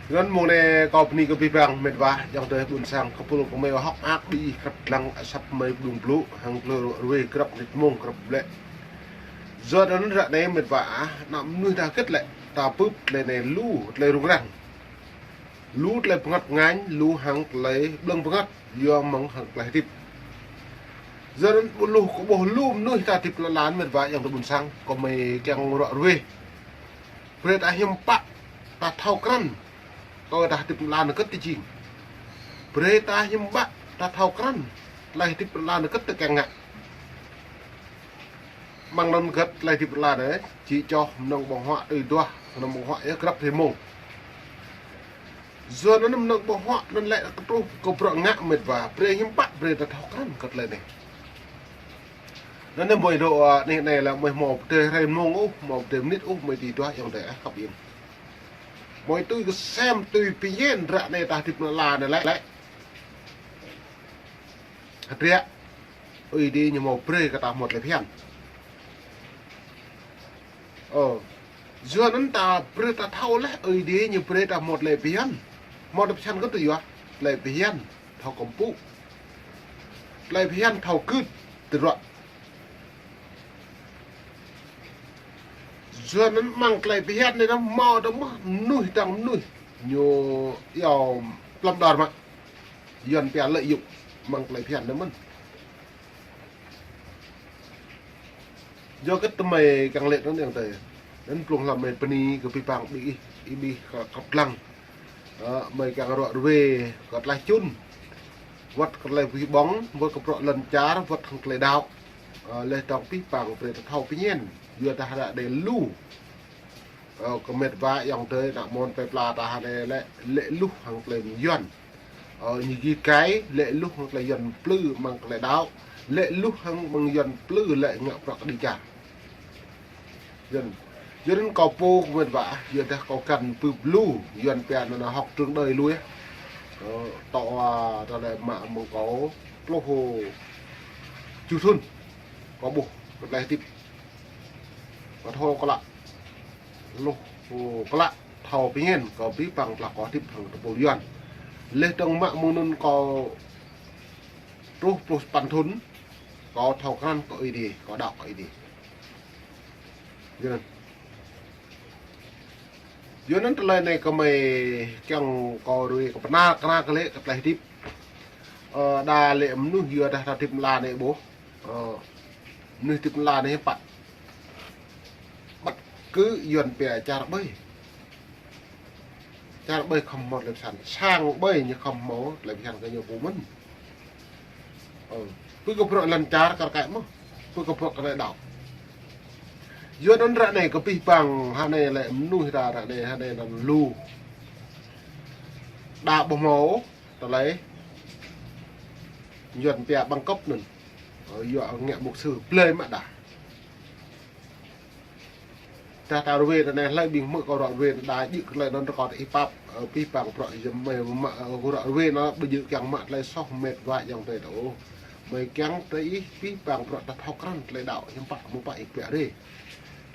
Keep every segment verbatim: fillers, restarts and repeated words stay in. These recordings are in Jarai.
Yua anŭn mông anai kâo bơni kơ abih bang met wa ayŏng adơi ƀôn sang kơ pul kơ mơi hơ̆k mơak ƀing ih krăp lăng asăp mơi pơdŏng blŭ hăng tơlơi ruă ruê krăp mơnit mông krăp ƀlĕ. Yua anŭn ră anai met wa ah, anăm mơnuih ta hơget lĕ, ta bưp tơlơi anai lu tơlơi rŭng răng. Lu tơlơi bơngăt bơngañ, lu hăng tơlơi ƀlơ̆ng bơngăt, yua mơ̆ng hăng tơlơi hơdip. Yua anŭn ƀu lu kơ ƀuh lu mơnuih ta hơdip lŏn ala met wa ayŏng adơi ƀôn sang, kơ mơi kiăng ruă ruê. Brơi ta hiư̆m pă ta thâo krăn kơ ta hơdip lŏn ala anai hơget tơ jing. Brơi ta hiư̆m pă ta thâo krăn tơlơi hơdip lŏn ala anai hơget tơ kiăng ngă. Mơ̆ng anŭn hơget tơlơi hơdip lŏn ala anai, či čoh mơnơ̆ng ƀơ̆ng huă tui duah, mơnơ̆ng ƀơ̆ng huă yơh krăp rĭm mông. Yua anŭn mơnơ̆ng ƀơ̆ng huă anŭn lĕ kơ truh kơ bruă ngă met wa, brơi hiư̆m pă brơi ta thâo krăn kơ tơlơi anai. Anŭn anai mơi dŏ, a, anai anai lĕ mơi hmâo pơdơi hrơi mông ôh, hmâo pơdơi mơnit ôh, mơi tui duah ayŏng adơi ah khăp iĕm. Mơi tui kơsem tui pơyên ră anai ta hơdip lŏn ala anai lĕ, lĕ. Hơdră, Ơi Adai ñu hmâo brơi kơ ta hmâo tơlơi phiăn. Ơ, yua anŭn ta brơi ta thâo lĕ, Ơi Adai ñu brơi ta hmâo tơlơi phiăn. Hmâo tơlơi phiăn kơ tui yua, tơlơi phiăn thâo kơmpŭ. Tơlơi phiăn thâo gưt tơdruă. Yua anŭn mơ̆ng tơlơi phiăn anai anŭn hmâo tơmơ̆ mơnuih dăng mơnuih ñu iâu plŏm đor mă. Yuan pia lợi dụng mơ̆ng tơlơi phiăn anŭn mơ̆n. Yua kơ tơ mơi kiăng lĕ anŭn ayŏng adơi. Anŭn blung hlăm mơi bơni kơ abih bang ƀing ih, ih ƀing kơ kăp lăng. Ơ, mơi kiăng ruă ruê kơ tơlơi čun. Wơ̆t kơ tơlơi pơwih ƀơ̆ng, wơ̆t kơ bruă lŏn čar, wơ̆t hăng tơlơi đaŏ. Ơ, laih dơ̆ng abih bang brơi ta thâo pơñen. Yua dah ră anai lu. Ơ, kơ met wa ayŏng adơi, ană mơ̆n plơi pla ta hơnai lĕ, lĕ luh hăng tơlơi yuan. Ơ, ñu git gai, lĕ luh hăng tơlơi yuan plư mơ̆ng tơlơi đaŏ, lĕ luh hăng mơ̆ng yuan plư lĕ ngă bruă kơđi čar. Yuan, yuan kâo pô kơ met wa, yua dah kâo găn bưp lu, yuan pia anŭn hŏk trưng đơi lui. Ơ, tŏ, a, tơlơi mă mơ̆ng kâo, pluh, ơ, čuh thŭn. Kâo ƀuh, kơ tơlơi hơdip. Kâo thâo kơ lă. Lu, ơ, kơ lă thâo pơñen kơ abih bang tơlơi kâo hơdip hăng tơpul yuan. Laih dơ̆ng mă mơ̆ng anŭn kâo truh pluh sapăn thŭn, kâo thâo krăn kơ Ơi Adai, kâo đaŏ kơ Ơi Adai. Yua anŭn. Yua anŭn tơlơi anai kơ mơi kiăng kâo ruai kơ pơnar kơ na kơ lĕ kơ tơlơi hơdip. Ơ, đa lĕ mơnuih yua dah ta hơdip lŏn ala anai ƀuh. Ơ, mơnuih hơdip lŏn ala anai hiư̆m pă. Bất cứ yuan pia čar ƀơi. Čar ƀơi khŏm hmâo tơlơi phiăn. Sang ƀơi ñu khŏm hmâo tơlơi phiăn kơ ñu pô mơ̆n. Ơ, pơ kơ bruă lŏn čar kar kaĭ mơ̆n. Pơ kơ bruă kơ tơlơi đaŏ. Yua anŭn ră anai kơ abih bang hơnai lĕ mơnuih ta ră anai hơnai anŭn lu. Đa ƀu hmâo tơlơi yuan pia bằng cấp anŭn. Ơ, yua ngă mục sư blơi mă đa. Dah ta ruai ră anai hlơi ƀing hmư̆ kâo ruă ruai đa djơ̆ kơ tơlơi anŭn rơkâo tơ ih pap, ơ, abih bang bruă yơh mơi mă, ơ, ruă ruai anŭn ƀu djơ̆ kiăng mă tơlơi soh met wa ayŏng adơi ôh. Mơi kiăng tơ ih abih bang bruă ta thâo krăn tơlơi đaŏ hiư̆m pă mơ̆ pă ih pia rai.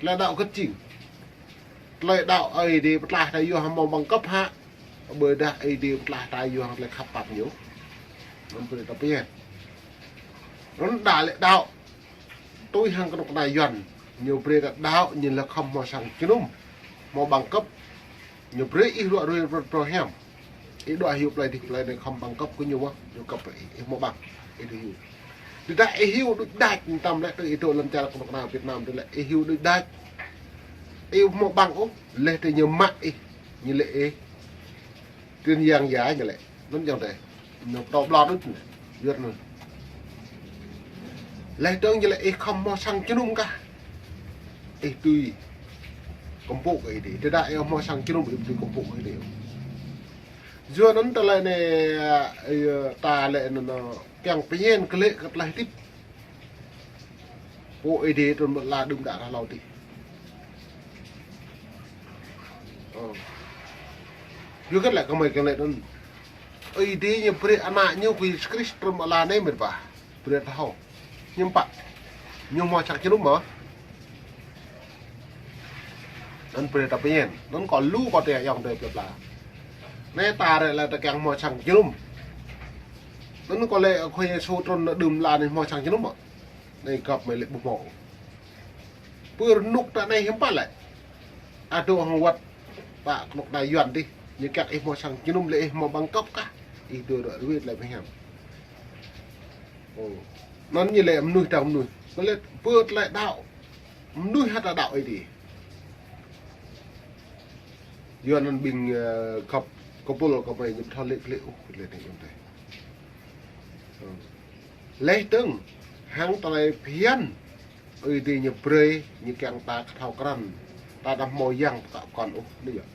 Tơlơi đaŏ hơget jing. Tơlơi đaŏ Ơi Adai pơtlaih ta yua hăng mơ̆ng bằng cấp hă. Ƀơi dah Ơi Adai pơtlaih ta yua hăng tơlơi khăp pap ñu. Anŭn brơi ta pơyên. Anŭn đa lĕ đaŏ. Tui hăng kơnuk kơna yuan. Ñu brơi ta đaŏ ñu lĕ khŏm hmâo sang jơnum. Hmâo bằng cấp. Ñu brơi ih ruă ruai pro, pro hiam. Ih đuaĭ hyu plơi dih plơi anai khŏm bằng cấp kơ ñu mơ̆n. Ñu kăp ih, ih hmâo bằng. Ih đuaĭ hyu. Tơdah ih hyu đôč đač, tơm lĕ tơ ih dŏ lŏn čar kơnuk kơna Việt Nam tơ lĕ ih hyu đôč đač. Ih hmâo bằng ôh, laih tơ ñu mă ih, ñu lĕ ih. Tin yang ya ñu lĕ. Anŭn ayŏng adơi. Ñu pơtô ƀlŏr đôč anai. Yuan anŭn. Laih dơ̆ng ñu lĕ ih khŏm hmâo sang jơnum kah. Ih tui kơmpŭ kơ Ơi Adai. Tơdah ih hmâo sang jơnum ih tui kơmpŭ kơ Ơi Adai. Yua anŭn tơlơi anai, ơ, ta lĕ anŭn, ơ, kiăng pơñen kơ lĕ kơ tơlơi hơdip. Pô Ơi Adai trŭn mơ̆ la đưm đă ră hlâo dih. Ơ. Yua kơ lĕ kơ mơi kiăng lĕ anŭn. Ơi Adai ñu brơi ană ñu kơ Yêsu Krist trŭn mơ̆ la anai met wa. Brơi ta thâo. Hiư̆m pă. Ñu hmâo sang jơnum mơ̆. Anŭn brơi ta pơñen. Anŭn kâo lu kâo tơ ayŏng adơi plơi pla. Anai ta ră lĕ ta kiăng hmâo sang jơnum. Anŭn kâo lĕ Khua Yêsu trŭn đưm la anai hmâo sang jơnum mơ̆? Anai găp mơi lĕ ƀu hmâo. Pơ rơnŭk ta anai hiư̆m pă lĕ? Adôh hăng wăt ta kơnuk kơna Yuan dih, ñu kiăng ih hmâo sang jơnum lĕ ih hmâo bằng cấp kah? Ih dŏ ră ruai tơlơi pơhiam. Ơ. Anŭn ñu lĕ mơnuih tang mơnuih. Kâo lĕ pơ tơlơi đaŏ. Mơnuih hă ta đaŏ Ơi Adai. Yua anŭn ƀing, ơ, găp kơpul kơ mơi ñu ƀu thâo lĕ klĕ ôh, lĕ anai yơh tơi. Ơ. Leh dơ̆ng, hăng tơlơi phiăn, Ơi Adai ñu brơi, ñu kiăng ta kơ thâo krăn, ta đăm hmâo yang pơkă pơkŏn ôh, anai yơh.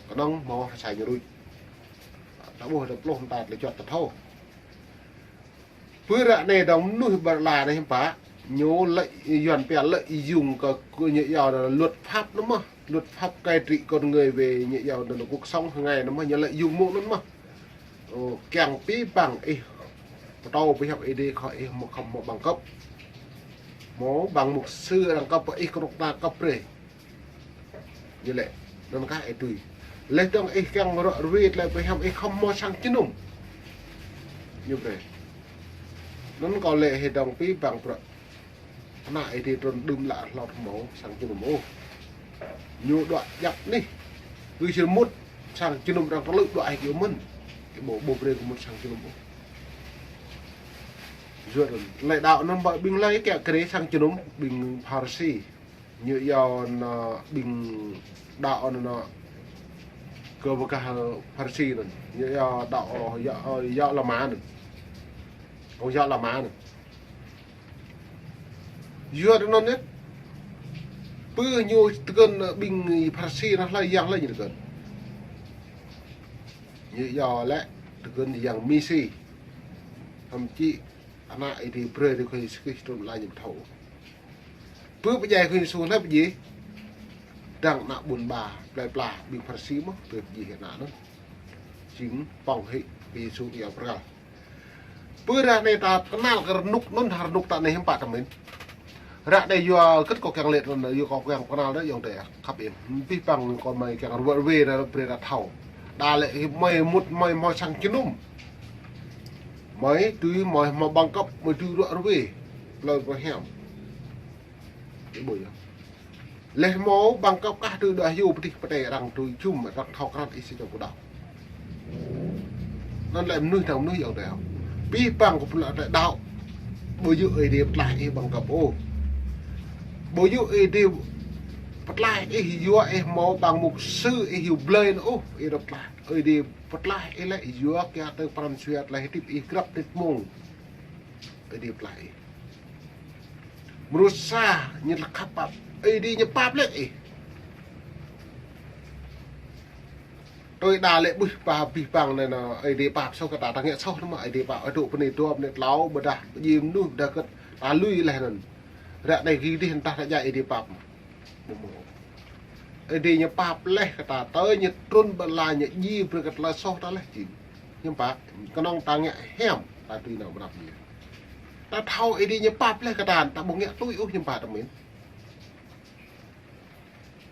Kơnơ̆ng hmâo ha sa ñu ruč. Ta ƀuh ta pluh ta tơlơi juăt ta thâo. Pơ ră anai dong mơnuih ƀơi lŏn anai hiư̆m pă, ñu lợi, Yuan pia lợi dụng kơ, kơ ñu iâu là luật pháp anŭn mơ̆n, luật pháp cai trị con người về ñu iâu là cuộc sống hàng ngày anŭn mơ̆n, ñu lợi dụng mơ̆ng anŭn mơ̆n. Ơ, kiăng pơpă ih, pơtô pơhiăp Ơi Adai kơ ih hmâo khŏm hmâo bằng cấp. Hmâo bằng mục sư đăng cấp ih kơnuk kơna kơ brơi. Ñu lĕ, anŭn kah ih tui. Leh dơ̆ng ih kiăng ră ruai tơlơi pơhiam ih khŏm hmâo sang jơnum. Ñu brơi. Anŭn kâo lĕ hơdơ̆ng pơpă bruă. Ană Ơi Adai trŭn đưm la hlâo hmâo sang jơnum ôh. Ñu đuaĭ djăp anih. Ƀu sĭt mŭt sang jơnum arăng tơlơi đuaĭ hĭ kơ mơ̆n. Kơ ƀu, ƀu brơi kơ mŭt sang jơnum ôh. Yua anŭn, tơlơi đaŏ anŭn ƀing lơi kiăng kơ sang jơnum ƀing Pharisi. Ñu iâu anŭn ƀing đaŏ anŭn kơ bơkah Pharisi anŭn. Ñu iâu đaŏ, ơ, yă, ơ, yă La Mã anŭn. Ơ, yă La Mã anŭn. Yua anŭn yơh. Pơ ñu tơkơn ƀing Pharisi anŭn hlơi yang hlơi ñu tơkơn. Ñu iâu lĕ tơkơn yang Mêsi. Thậm chí ană Ơi Adai brơi kơ Yêsu Krist trŭn la ñu ƀu thâo. Pơ pơdjai Khua Yêsu hlơi pơdjai. Dang ană ƀôn ba plơi pla ƀing Pharisi mơ̆n, pơ pơdjai ană anŭn. Jing pŏng hĭ Khua Yêsu kơ yua pral. Pơ ră anai ta kơnăl kơ rơnŭk anŭn hă rơnŭk ta anai hiư̆m pă tơmĕn. Ră anai yua kơ kâo kiăng lĕ anŭn, yua kâo kiăng kơnăl anŭn yơh tơi, khăp ih. Pơpă kơ mơi kiăng ruai ruai anŭn brơi ta thâo. Đa lĕ mơi mŭt mơi hmâo sang jơnum. Mơi tui mơi hmâo bằng cấp, mơi tui ră ruai. Tơlơi pơhiam. Ih ƀuh yơh. Leh hmâo bằng cấp kah tui đuaĭ hyu pơtih pơtê arăng tui jum arăng thâo krăn ih sĭt jơ̆ kơ đaŏ. Anŭn lĕ mơnuih tang mơnuih yơh tơi. Pơpă kơ pơlă tơlơi đaŏ. Ƀu djơ̆ Ơi Adai pơtlaih ih bằng cấp ôh. Ƀu djơ̆ Ơi Adai pơtlaih ih yua ih hmâo bằng mục sư ih hyu blơi anŭn ôh, ih dŏ pơtlaih. Ơi Adai pơtlaih ih lĕ yua kiăng tơ̆ng pran jua tơlơi hơdip ih grăp tơ̆t mông. Ơi Adai pơtlaih ih. Mơnuih sa ñu tơlơi khăp pap. Ơi Adai ñu pap lĕ ih. Tui đa lĕ ƀuh pap abih bang anai anŭn Ơi Adai pap soh kơ ta, ta ngă soh anŭn mơ̆n Ơi Adai pap. Ơi dŏ bơni dua bơni tlâo ƀôdah pơdjai mơnuih ƀôdah kơ ta lui leh anŭn. Ră anai gih dih dah ta djai Ơi Adai pap. Ƀu hmâo. Ơi Adai ñu pap leh kơ ta, tơl ñu trŭn ƀơi lŏn ñu djai brơi kơ tơlơi soh ta leh jing. Hiư̆m pă, kơnơ̆ng ta ngă hiam, ta tui nao ƀơi anăp ñu. Ta thâo Ơi Adai ñu pap leh kơ ta, ta ƀu ngă tui ôh hiư̆m pă tơmĕn.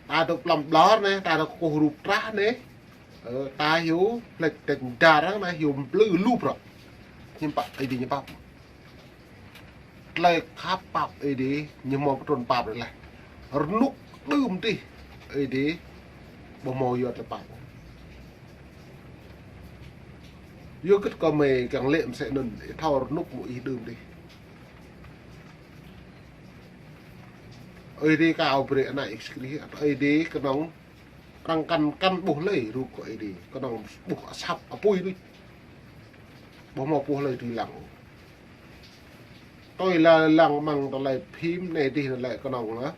Ta dŏ plăm ƀlŏr anai, ta dŏ kơkuh rup trah anai. Ơ, ta hyu plĕč tĕč dar anai, hyu mplư lu prăk. Hiư̆m pă Ơi Adai ñu pap. Tơlơi khăp pap Ơi Adai, ñu hmâo pơtrŭn pap leh. Rơnŭk đưm dih, Ơi Adai ƀu hmâo yua tơlơi pap. Yua kơ kâo mơi kiăng lĕ mơsĕ anŭn, ih thâo rơnŭk mơ̆ ih đưm dih. Ơi Adai kâo brơi ană ih Krist, Ơi Adai kơnơ̆ng arăng kăn kăn ƀuh lơi rŭ kơ Ơi Adai, kơnơ̆ng ƀuh asăp apui đôč. Ƀu hmâo ƀuh lơi tui lăng. Tui lăng mơ̆ng tơlơi phim anai dih anŭn lĕ kơnơ̆ng lĕ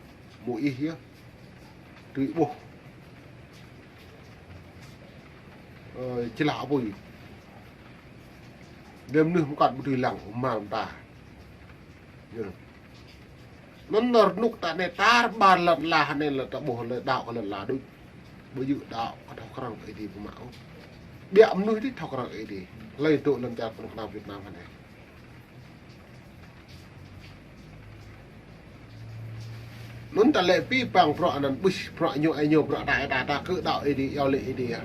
mơ̆ ih yơh. Tui ƀuh. Ơ, čơlah apui. Đe mơnuih mơkăt ƀu tui lăng, mơ̆ng ta. Yơh. Anŭn rơnŭk ta anai tar ƀar lŏn ala anai lĕ ta ƀuh lĕ đaŏ kơ lŏn ala đôč. Ƀu djơ̆ đaŏ kơ thâo krăn Ơi Adai pơmă ôh. Biă mơnuih dih thâo krăn Ơi Adai. Hlơi dŏ lŏn čar kơnuk kơna Việt Nam anai. Anŭn ta lĕ pơpă bruă anŭn ƀuh bruă ñu ai ñu bruă ta ai ta ta kơ đaŏ Ơi Adai iâu lĕ Ơi Adai yơh.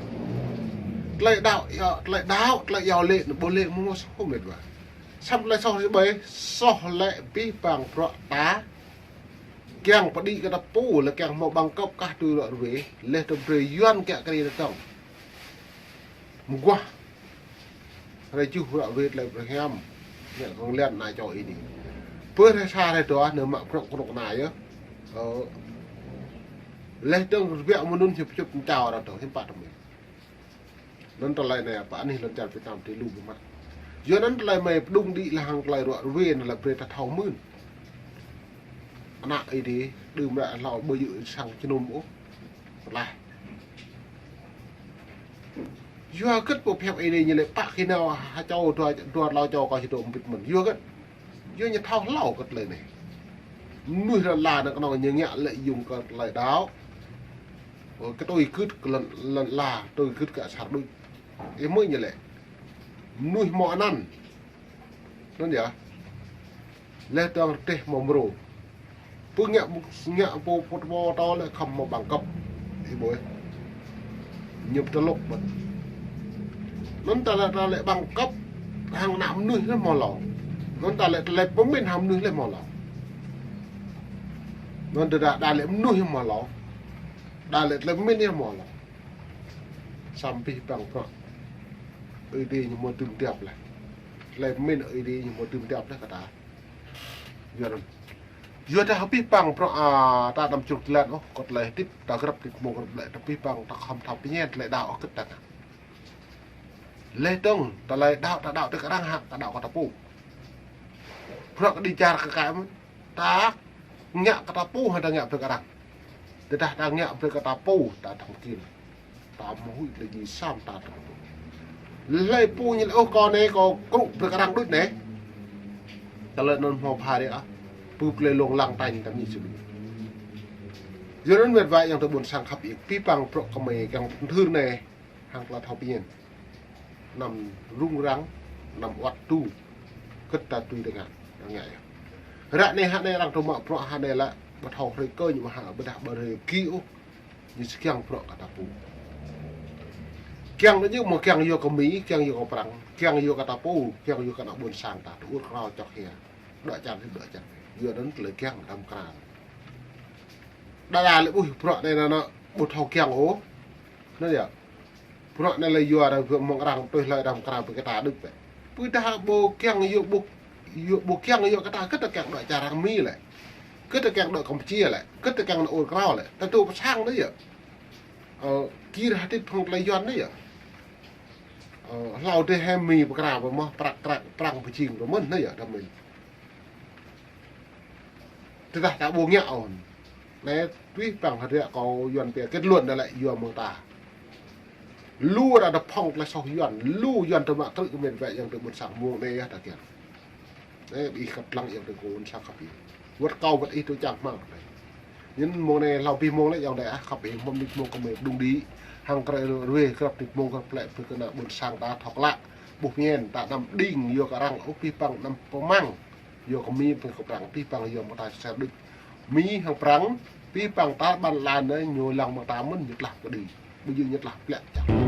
Tơlơi đaŏ, yua, tơlơi đaŏ, tơlơi iâu laĭ, ƀu laĭ mơ̆ng soh mĕt wa. Samơ̆ tơlơi soh rơbơi, soh lĕ abih bang bruă ta. Kiăng pơđĭ kơ ta pô, lĕ kiăng hmâo bằng cấp kah tui ră ruai, lĕ tơm brơi Yuan kiăng kơ ri ta tŏng. Mơguah. Hrơi juh ră ruai tơlơi pơhiam. Ngă kông lian ană čô Ơi Adai. Pơ hrơi sa hrơi dua, nao mă bruă kơnuk kơna yơh. Ơ. Lĕ tơng rơbiă mơnun hiăp čŭp mơčao ră tŏng, hiăp pă tơmĕn. Anŭn tơlơi anai pơ anih lŏn čar Việt Nam tui lu biă mă. Yua anŭn tơlơi mơi pơđŭng đĭ lĕ hăng tơlơi ră ruai anŭn lĕ brơi ta thâo mơ̆n. Ană Ơi Adai, đưm ră hlâo ƀu djơ̆ sang jơnum ôh. Tơlơi. Yua hơget pô pơhiăp Ơi Adai ñu lĕ pă khi nao ha čô dua, dua hlâo čô kơ či dŏ ƀĭt mơ̆n. Yua hơget. Yua ñu thâo hlâo kơ tơlơi anai. Mơnuih lŏn ala anai kơnơ̆ng ñu ngă lợi dụng kơ tơlơi đaŏ. Ơ, kơ tui gưt kơ lŏn, lŏn ala, tui gưt kơ asar đôč. Ih mơ̆ ñu lĕ. Mơnuih hmâo anăn. Anŭn yơh. Lĕ tơng rơdêh hmâo mrô. Pơ ngă, ngă pô, pô, pô tâo lĕ khŏm hmâo bằng cấp. Ih ƀuh. Ñu pơtơlŭk ƀơ̆n. Anŭn ta lĕ, ta lĕ bằng cấp hăng ană mơnuih lĕ hmâo hlâo. Anŭn ta lĕ, ta lĕ pơmĭn hăng mơnuih lĕ hmâo hlâo. Anŭn ta đa, đa lĕ mơnuih hmâo hlâo. Đa lĕ tơlơi pơmĭn hmâo hlâo. Samơ̆ abih bang bruă Ơi Adai ñu hmâo tưm tiap lĕ. Tơlơi pơmĭn Ơi Adai ñu hmâo tưm tiap lĕ kơ ta. Yua anŭn. Yua dah abih bang bruă, a, ta anăm čruk jơlan ôh, kơ tơlơi hơdip, ta grăp hơdip mơ̆ng grăp lĕ, ta abih bang ta khŏm thâo pơñen tơlơi đaŏ hơget ta ngă. Lĕ tơng, tơlơi đaŏ, ta đaŏ tui kơ arăng hă, ta đaŏ kơ ta pô. Bruă kơ đĭ čar kơ kaĭ mơ̆n, ta ngă kơ ta pô hă ta ngă brơi kơ arăng. Tơdah ta ngă brơi kơ ta pô, ta thâo kil. Ta mơ̆ huĭ lĕ jing sa mơta ta. Hlơi pô ñu lĕ ôh kâo anai kâo krŭ brơi kơ arăng đôč anai. Tơlơi anŭn hmâo pha rĕ ah. Pơ plei lông lăng tañ ta mĭn sui. Yua anŭn mĕt wa ayŏng adơi ƀôn sang khăp ih, abih bang bruă kơ mơi kiăng pơthưr anai hăng tơlơi thâo pơñen. Anăm rŭng răng, anăm wăt tŭ. Hơget ta tui ta ngă, ta ngă yơh. Ră anai hă anai arăng tŭ mă bruă hă anai lĕ, ƀu thâo hrơi kơ ñu mă hă, ƀôdah ƀu hrơi ki ôh. Ñu či kiăng bruă kơ ta pô. Kiăng anŭn ñu mơ̆ kiăng yua kơ Mi, kiăng yua kơ Prăng, kiăng yua kơ ta pô, kiăng yua kơ ană ƀôn sang ta, tơŭt krao čŏk hia. Dŏ čar, dŏ čar. Yua anŭn tơlơi kiăng đăm kra. Đa đa lĕ ƀuh bruă anai anŭn, anŭn ƀu thâo kiăng ôh. Anŭn yơh. Bruă anai lĕ yua arăng bruă mơ̆ng arăng tui hlơi đăm kra brơi kơ ta đôč bĕ. Ƀôdah ƀu kiăng yua ƀu, yua ƀu kiăng yua kơ ta, hơget ta kiăng dŏ čar arăng Mi lĕ. Hơget ta kiăng dŏ Kampuchia lĕ. Hơget ta kiăng ană ur krao lĕ. Ta tŭ pơ sang anŭn yơh. Ơ, kir hơdip hăng tơlơi Yuan anŭn yơh. Ơ, hlâo dêh hĕ Mi pơkra pơ mơ̆n, Prăng, Prăng, Prăng pơjing pơ mơ̆n anŭn yơh, đăm mĭn. Tơdah ta ƀu ngă ôh. Anai tui păng hơdră kâo Yuan pia kết luận anai lĕ yua mơ̆ng ta. Lu arăng đa phŏng tơlơi soh Yuan, lu Yuan tơmă krư̆ kơ mĕt wa ayŏng adơi ƀôn sang mơ̆ng anai yơh ta kiăng. Anai ƀing ih khăp lăng ayŏng adơi ƀôn sang khăp ih. Wăt kâo wăt ih tui čang hmang. Anŭn mơ̆ng anai hlâo abih mơ̆ng lĕ ayŏng adơi ah khăp ih, mơ̆ng anai mơ̆ng kơ mơi pơđŭng đĭ. Hăng krơi ruai grăp anai mơ̆ng grăp lĕ brơi kơ ană ƀôn sang ta thâo klă. Ƀuh pơñen ta anăm đing yua kơ arăng ôh, abih bang anăm pơmăng. Yua kơ Mi pơ kơ Prăng, abih bang yua mơ̆ ta sel đôč. Mi hăng Prăng, abih bang ta ƀăn lan anai ñu lăng mơ̆ ta mơ̆n ñu tlah pơđĭ. Ƀu djơ̆ ñu tlah plĕ čang.